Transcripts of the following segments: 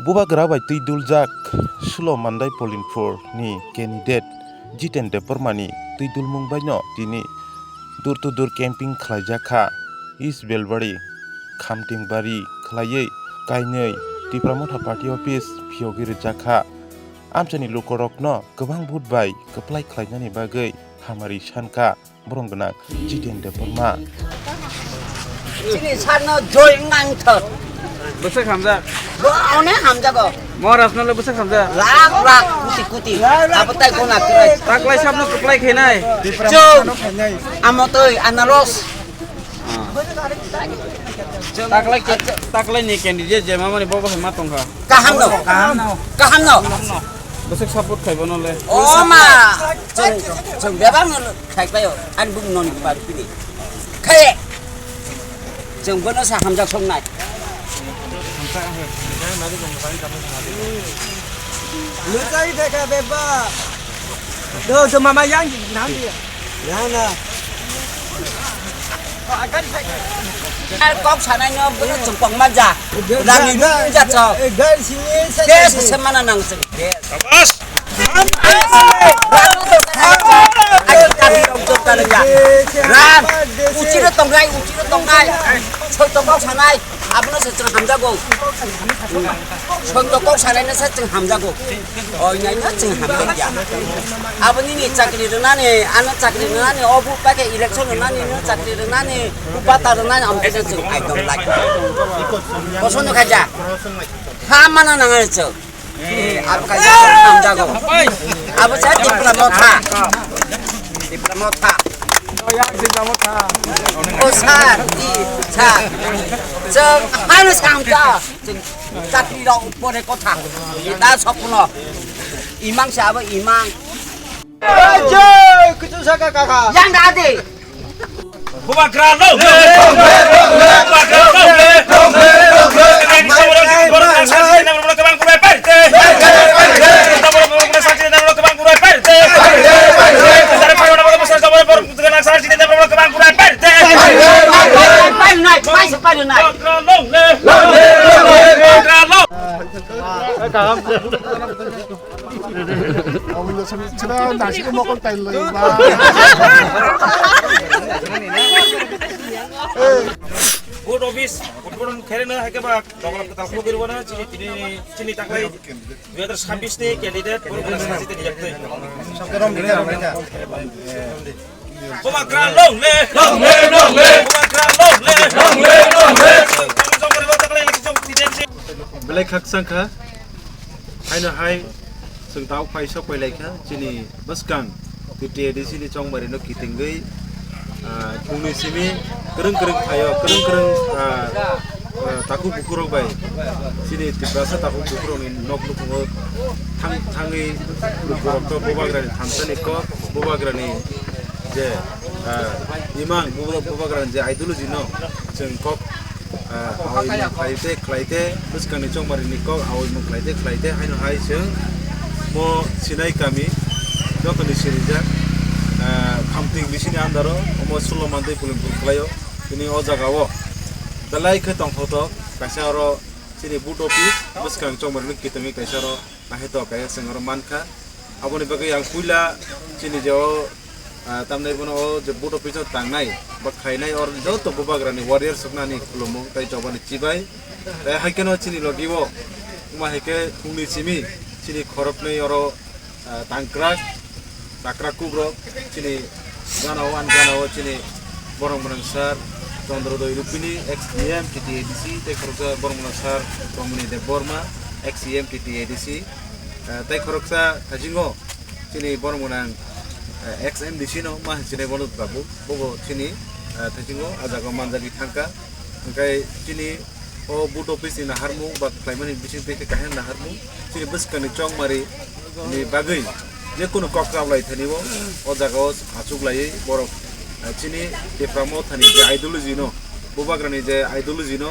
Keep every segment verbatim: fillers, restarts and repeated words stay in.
Bubagra bai twi duljak Sulo Mandai Polinpur ni candidate Jiten Debbarma ni twi dulmung bai no tini door to door camping khlaijak kha. East Belbari, Khamtingbari khlaiwi kainwi Tipra Motha Party Office phiyogwi rijak kha. Amchaini lukorokno kwbang vote bai kwplai khlainani bagwi hamari san kha borong gwnang Jiten Debbarma. Chini sarno joi wngna wngthok. Bwswk hamjak. Bo onek hamjago. Maharajno le bwswk hamjak. Lakh lakh, kuti kuti. Abo tai gona kwrwi. Taklai sabno kwplai khainai. Chwng. Amotoi, anaros. Taklai, taklai ni candidate je mamani bobo hai ma tongkha. Kaham no. Kaham no. Kaham no. Bwswk support khai bono le. O ma. Chwng, chwng bebak no khai payo. Ani bung noni bar pini. Khaye. Chwng bono sa hamjak songnai. Luchai theka beba. Do, do mama yang nang dia. Yang na. Ar kok sanai no bono chwng kok ma ja. Rani ja chok. Gas sini. Gas se mana nang chwng. Gas. Sabas. Ran, uchiro tongnai, uchiro tongnai, soi tongkok sanai, abono se chwng hamjago. Soi tongkok sanai no se chwng hamjago. Oi nai no chwng hamjakya. Aboni ni chakri rwnani, ano chakri rwnani, obo paikhe election rwnani, no chakri rwnani, bata rwnani, amtwi no chwng I don't like. Kosono khaja. Ha mana nangai chwng. Abo kaisa hamjago. Abo sa Tipra Motha. Tipra Motha. O sir, di, sir. Chwng hano samja. Chwng chakri rok pore kotha. Ita sopno. Imang sa abo imang. Jai, kuchu saka kaka. Yang dade. Bubagra long live! Bubagra long live! Aboni simi sira nasi ko mokol tail lo ba. Vote office, vote khere na hai ke ba, dogol kwtal ko giri wana, chini, chini, chini taklai, dui hajar sabbish ni candidate, vote khere na chini yaktwi. Bubagra long live! Long live, long live! Bubagra long live! Long live, long live! Belai khakchang kha. Haino hai chwng tabuk phai sok phai lai kha chini bwskang T T A D C ni chongmari no kitingwi, ah, phungni simi kwrwng kwrwng phaio, kwrwng kwrwng, ah, ah, takhuk bukhuk rok bai chini Tiprasa takhuk bukhuk rok ni nok nukhungo thang thangwi lukurok to Bubagra ni thansa ni kok, Bubagra ni je, ah, imang, Buba-, Bubagra ni je ideology no chwng kok, ah, awi mung khlai te, khlai te, bwskang ni chongmari ni kok awi mung khlai te, khlai te, haino hai chwng mo Sinai kami joto ni sirijak, ah, Khamting bisi ni under o omo Sulo Mandai Pulimpur khlai o. Tini o jaga o belai khe tongthotok kaisa oro chini vote office bwskang chongmari ni kitingwi kaisa oro. Naikhe to kaya chwng oro mankha. Aboni bagwi ang puila chini je o, ah, tamni bono o je vote office o tangnai ba khlainai or joto Bubagrani warriors rokno ani khulumung tei chobani chibai. Tei hai kheno chini logi o wngma hai khe phungni simi chini khoroknwi oro, ah, tangkrak. Takra kubrok chini gana o, ani gana o chini borok mwnang sir Chandrodoi Rupini, ex D M T T A D C, tei khoroksa borok mwnang sir Romani Debbarma, ex E M T T A D C, eh, tei khoroksa thaisingo chini borok mwnang, eh, ex M D C no ma hinwi sinai bono babu, bobo chini, eh, thaisingo ah jaga o manjagwi thangkha. Hwnkhe chini o vote office ni naharmung ba khlaimani bisingtwi khe kaisa naharmung chini bwskangni chongmari ni bagwi je kunu kok chablai thani o, o jaga o achuk laiwi borok, ah, chini Tipra Mothani je ideology no, Bubagrani je ideology no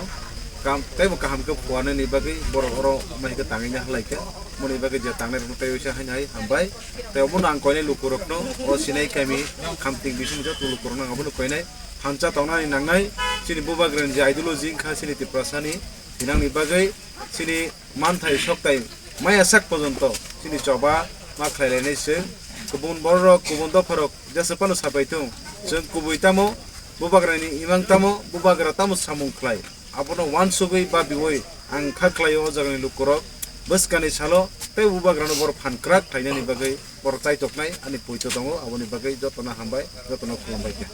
kam teibo kaham khe phuarnani bagwi borok oro mai khe tangwi halai kha, moni bagwi je tangnai rok tei waisa haino hai hambai. Tei obono ang koinai lukurokno, o Sinai kami, Khamting bisingni joto lukurokno ang abono koinai. Thansa tongnani nangnai, chini Bubagrani je ideology wngkha chini Tiprasani, thinangni bagwi Chini manthai soktai maya sak pojonto chini choba ma khlai lainai chwng. Kubun bororok, kubun dopharok jesa phano sapai thung, chwng kubui tamo bubagrani imang tamo, bubagra tamo samung khlai, abono uansugwi babiui ang kha khlaio o jagani lukurok. Bwskani salo tei bubagrano borok phan kwrak khlainani bagwi borok chaitoknai ani poito tongo, aboni bagwi jotono hambai, jotono khulumbai kha.